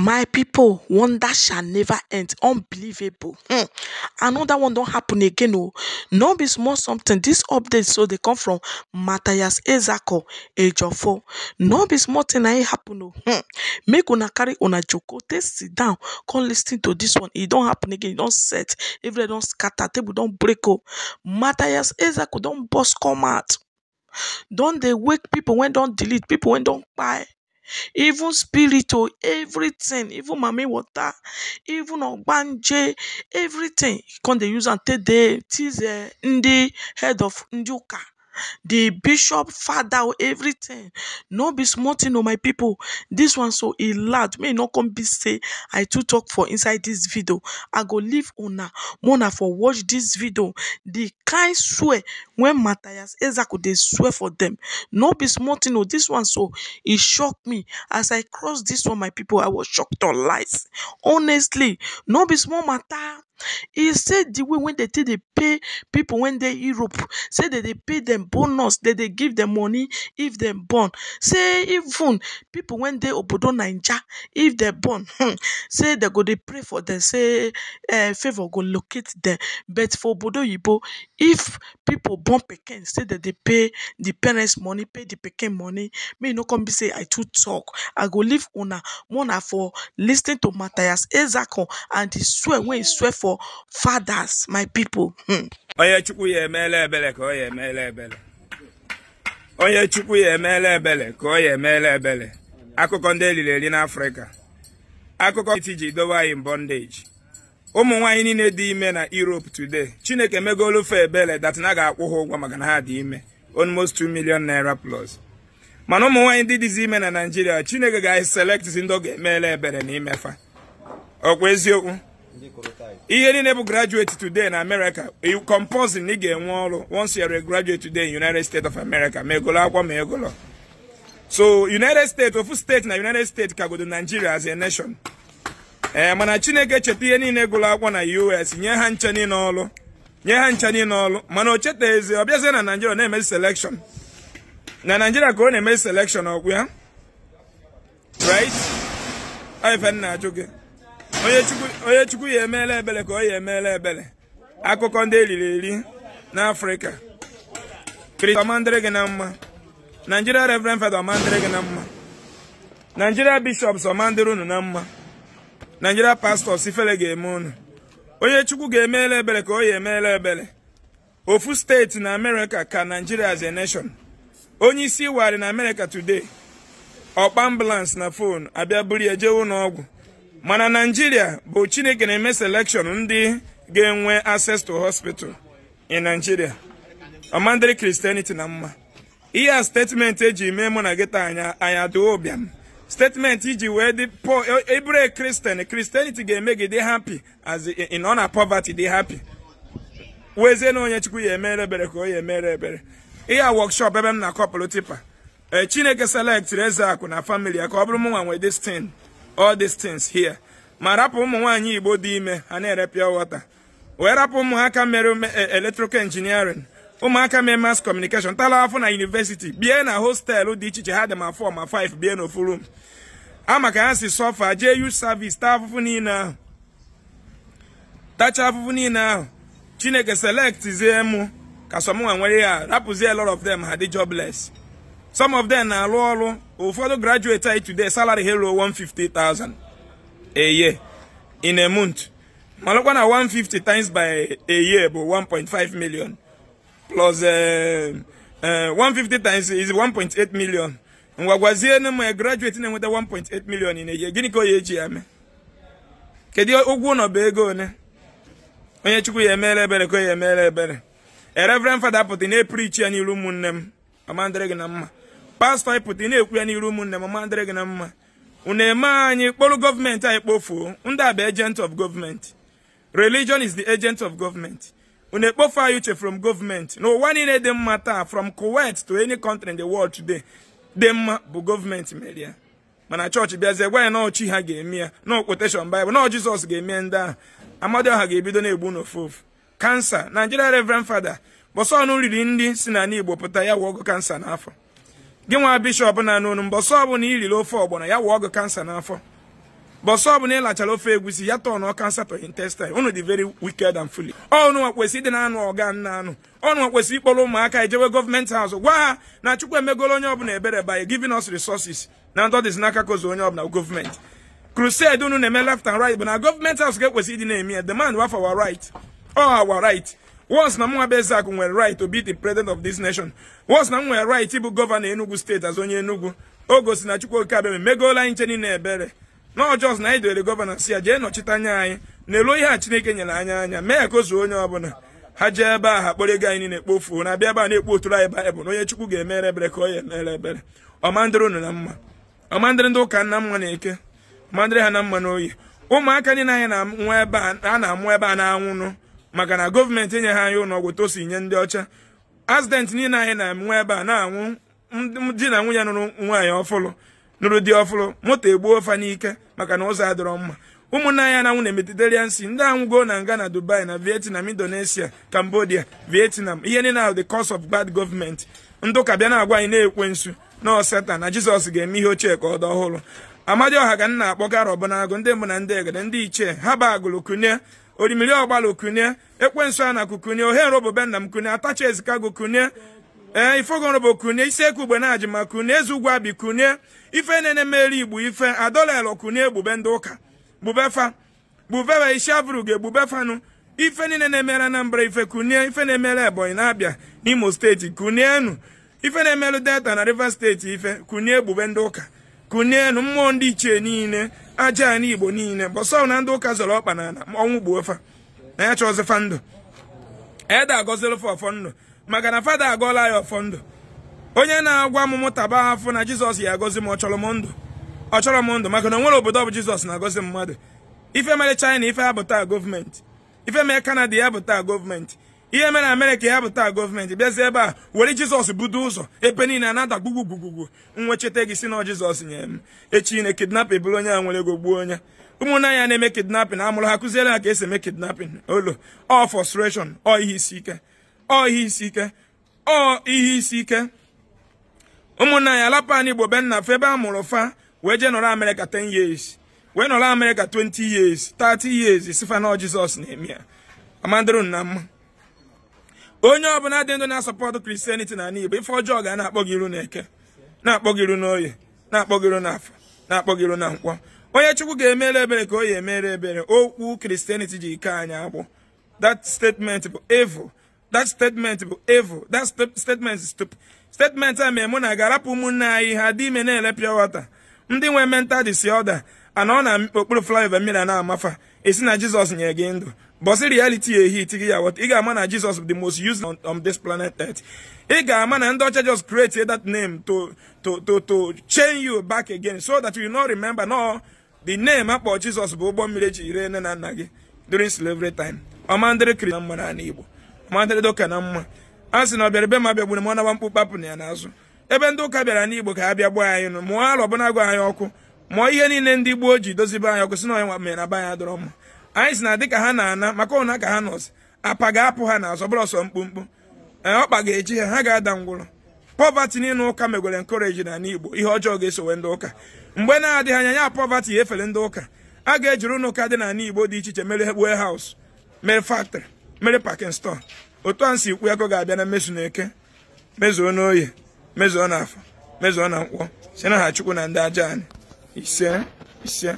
My people, wonder shall never end. Unbelievable. Another one don't happen again. Oh, no be small something. This update so they come from Matthias Ezeaku Ejiofor. No be small thing na happen. Oh. Make una carry una joko, take sit down, come listen to this one. It don't happen again. It don't set. Everywhere don't scatter. Table don't break. Oh. Matthias Ezeaku don't bust come out. Don't they wake people when don't delete people when don't buy. Even spiritual, everything, even mami water, even ogbanje, everything. Come they use and take the tease ndị head of ndị ụka, the bishop, father, everything. No be small thing, oh my people. This one so e loud. May not come be say I too talk for inside this video. I go leave una mona for watch this video. The kind swear when Matthias Ezeaku dey swear for them. No be small thing, oh. This one so it shocked me. As I crossed this one, my people, I was shocked on lies. Honestly, no be small matter. He said the way when they take they pay people when they Europe, say that they pay them bonus, that they give them money if they born. Say even people when they obodo Naija, if they born, say they go they pray for them, say favor go locate them. But for obodo Yibo, if people born pikin, say that they pay the parents money, pay the pikin money. Me no come be say I too talk. I go leave una mona for listening to Matthias Ezeaku and the swear when he swear for fathers, my people. Onye Chukwu ya emeela ebele ka ọ ya emeela ebele. Onye Chukwu ya emeela ebele ka ọ ya emeela ebele. Akụkọ ndị eliri eri n'Afrịka. Akụkọ iji dowe anyị in bondage. Ụmụ nwaanyị niile dị ime na Europe today. Chineke megolu fe ebele that na ga-akwụ ha ụgwọ maka na ha dị ime. Almost 2 million naira plus. Mana ụmụ nwaanyị ndị dịzi ime na Nigeria, Chineke ga-select ndị ọ ga-emeela ebele na imefa. Ọkwa eziokwu? Ihe niile bụ graduate today na America, you compulsory na ị ga-enwe ọrụ once you are a graduate today in United States of America, ma egolo akwụkwọ ma egolo. So United States, ofu state na United States kagodo Nigeria as a nation. Mana Chineke cheta ihe niile gụrụ akwụkwọ na US, nye ha nche niile ọrụ, nye ha nche niile ọrụ, mana o cheta ezi ọ bịazie na Nigeria na-eme selection. Na Nigeria ka ọ na-eme selection ọkwụ ya, right? Ife nna ajụ gị. Onye Chukwu ya emeela ebele ka ọ ya emeela ebele. Akụkọ ndị eriri eri n'Afrịka. Kristo ọmandịrị gị na mma. Nigeria Reverend Father ọmandịrị gị na mma. Nigeria Bishops ọmandịrị unu na mma. Nigeria Pastors ifele ga-eme unu. Onye Chukwu ga-emeela ebele ka ọ ya emeela ebele. Ofu steeti na America ka Nigeria as a nation. Onye isi wari na America today. Ọkpa ambulance na phone abịa buru ya jee ụlọ ọgwụ. Mana Nigeria bụ Chineke na-eme selection ndị ga-enwe access to hospital in Nigeria. Ọmandịrị Christianity na mma. Ihe a statement eji mee mụ na gị taa anya anya dị ụbịam. Statement iji wee dị poor, ebere Christian, Christianity ga-eme gị dị happy as in ọ na poverty dị happy. Wezie na onye Chukwu ya emere ebere ka ọ ya emere ebere. Ihe a workshop ebe m na-akọpụrụ tipa. Chineke selectịrị Ezeaku na family ya ka ọ bụrụ mụ nwa nwe this thing. All these things here. Ma rapụ ụmụ nwaanyị Igbo dị ime ha na-ere pure water. Wee rapụ ụmụaka mere electrical engineering, ụmụaka mere mass communication, tala afọ na university, bie na hostel dị iche iche ha dị ma 4 ma 5 bie n'ofu room. Ama ka ha si sọfa jee youth service taa afụfụ niile ahụ. Tacha afụfụ niile ahụ. Chineke selectzie mụ ka sọmụnwa nwere ya rapụzie a lot of them ha dị jobless. Some of them na-arụ ọrụ. Ụfọdụ graduate anyị today salary ha ruo 150,000 a year in a month. Malụkwa na 150 times by a year bụ 1.5 million plus 150 times is 1.8 million. Ngwa gwazie na m graduate na-enweta 1.8 million in a year, gịnị ka ọ ya eji ya mee? Kedu ụgwọ ụlọ bụ ego one? Onye Chukwu ya emeela ebere ka ọ ya emeela ebere. A Reverend Father pụta na-epreach ya n'iru ụmụnne m, ọmandịrị gị na mma. Pastọ ịpụta na-ekwu ya n'iru ụmụnne m, ọmandịrị gị na mma. Unu eme anyị kpọrọ gọọmenti anyị kpofuo. Ndị a bụ agent of government. Religion is the agent of government. Unu ekpofu anyị uche from government. N'ụwa niile dị mma taa, from Kuwait to any country in the world today, dị mma bụ gọọmenti mere ya. Mana chọọchị bịazie gwa ya na ọchị ha ga-eme ya, na quotation Bible, na Jizọs ga-eme ndị ahụ. Amadioha ga-ebido na-egbu n'ofu ofu. Kansa, Nigeria Reverend Father, bọsọ ọnụ riri ndị si n'ala Igbo pụta ya wụ ọgụ kansa n'afọ. Gị nwa bishọp na-anụ onu mbọsọ ọbụla iriri ofe ọgbọnọ ya wụ ọgụ kansa n'afọ. Bọsọ ọbụla ịlachara ofe egwusi ya tọọ cancer to intestine. Unu dị very wicked and foolish. Ọnụ kwesị ịdị na-anụ ọga nna anụ. Ọnụ kwesị ịkpọrọ ụmụaka ejewe government house gwa ha na Chukwu emegolo onye ọbụla ebere by giving us resources na ndọ dịzi n'aka kozo onye ọbụla gọọmenti. Crusade unu na-eme left and right bụ na government house ga-ekwesị ịdị na-eme ya. Demand wa for our right. All our right. Once na mwa Ezeaku nwere right to be the president of this nation. Once na m nwere right ịbụ gọvanọ Enugu steeti as onye Enugu. O gosi na Chukwu Okike Abịama emegola anyị nche niile ebere. Na ọjọọ na anyị dowere gọvanọ si ya jee nọchite anya anyị na-elu ihe a Chineke nyere anya anya mee ya ka o zuo onye ọbụla. Ha jee ebe a ha kpọrọ ego anyị niile kpofuo na abịa ebe a na-ekpo oturu anyị Baịbụl na onye Chukwu ga-emere ebere ka ọ ya emere ebere. Ọmandịrị unu na mma. Ọmandịrị ndị ụka nna mma na-eke. Ọmandịrị ha na mma n'oyi. Ụmụaka niile anyị na-amụ ebe a na-amụ ebe a na-anwụnụ maka na gọọmenti enye ha anyị ụlọ ọgwụ tosi nye ndị ọcha. Accident niile anyị na-enwe ebe a na-anwụ di na nwunye nụrụ nwaanyị ọfụlụ nụrụ di ọfụlụ moto egbuo fa n'ike maka na ụzọ adịrọ mma. Ụmụnne anyị na-anwụ na Mediterranean Sea, ndị anwụgo na nga na Dubai na Vietnam, Indonesia, Cambodia, Vietnam, ihe niile ahụ the cause of bad government. Ndị ụka bịa na-agwa anyị na-ekwe nsu na Satan na Jizọs ga-eme ihe ochie ka ọ dị ọhụrụ. Amadioha ka nna akpọgara ọbụnagụ ndị mbụ na ndị egede ndị ichie ha ba agụlụ kunie orimiri ọgbalụ kunie ekwensu a na kukunie ohere obobe nna m kunie atacha ezikago kunie ee ifogorobo kunie isi eke ugbe na ajima kunie eze ugwu abi kunie ife nene meri igbo ife adolelo kunie egbube ndị ụka gbubefa gbubewa isi avụrụ ga-egbubefanụ ife niile na-emere Anambra ife kunie ife na-emere Ebonyi na-abịa n'Imo steeti kunienu ife na-emerụ Delta na Rivers steeti ife kunie egbube ndị ụka kunienu mmụọ ndị ichie niile aja anyị Igbo niile bọsọ na ndị ụka zọrọ ọkpa na ọnwụ gbuofa na ya chọzifa ndụ ede agọziri fa ọfọ ndụ maka na fada agọla ya ọfọ ndụ. Onye na-agwa m taba afọ na Jizọs ya agọzi m ọ chọrọ m ndụ ọ chọrọ m ndụ maka na onwere obodo ọ bụ Jizọs na-agọzi mmadụ. Ife mere China ife ya bụ taa gọọmenti, ife mere Canada ya bụ taa gọọmenti, ihe mere Amerịka ya bụ taa gọọmenti. Bịazie ebe a were Jizọs budo ụzọ ebe niile anada gbugbugbugbu nwecheta gị si na Jizọs nye m echi na kidnapping bụrụ onye a nwere ego gbuo onye. Ụmụnne anyị na-eme kidnapping amụrụ ha kụziere ha ka esi eme kidnapping olo ọ frustration ọ ihe isi ike ọ ihe isi ike ọ ihe isi ike. Ụmụnne anyị alapa anyị Igbo be nna fa ebe a mụrụ fa wee jee nọrọ Amerịka 10 years wee nọrọ Amerịka 20 years 30 years sifa na Jizọs na-eme ya. Amandịrị na mma. Onye ọbụla dị ndụ na-asọpọtụ Christianity na Igbo ife ọjọọ ga na-akpọ gị iru n'eke na-akpọ gị iru n'oye na-akpọ gị iru n'afọ na-akpọ gị iru na nkwọ. Onye Chukwu ga-emere ebere ka o ya emere ebere. Okwu Christianity ji ike anyị agbụ. That statement bụ evil. That statement bụ evil. That statement is stupid. Statement a mere mụ na ga-arapụ ụmụnne anyị ha dị ime na-ele pure water. Ndị nwe mental disorder ana ọ na okpuru flyover mmiri na-amafa esi na Jizọs nye gị ndụ. Bọsị reality ehi iti gị ya ghọta. Ị ga-ama na Jizọs bụ the most used on this planet Earth. Ị ga-ama na ndị ọcha just create that name to chain you back again so that you not remember no the name akpọ Jizọs bụ ụgbọ mmiri eji ree nne na nna gị during slavery time. Ọmandịrị kiri na mma n'ala Igbo, ọmandịrị doka na mma. A sị na ọ bịara ebe ma bịagburu m ọ nawa mkpụkpapụ na ya n'azụ. Ebe ndị ụka bịara n'Igbo ka ha bịa gbuo anyị nụ mụọ alụ ọbụna gụ anyị ọkụ mụọ ihe niile ndị gboo ji dozibe anyị ọkụ si na onye nwa mere na be anyị adọrọ mma. Anyị si na dịka ha na-ana maka ụna ka ha nọzi apa ga-apụ ha n'azụ bụrụ ọsọ mkpụmkpụ ee ọkpa ga-eji ha ha ga-ada ngwụrọ. Poverty niile ụka megwere encourage na Igbo ihe ọjọọ ga-esowe ndị ụka mgbe na-adịghị anya ya poverty ya efere ndị ụka a ga-ejiri ụlọ ụka dị n'ala Igbo dị iche iche mere warehouse mere factory mere parking store. Otu a nsi ikwu ego ga-abịa na mmezu na eke mezuo n'oye mezuo n'afọ mezuo na nkwọ si na ha Chukwu na ndị aja anyị ise ise.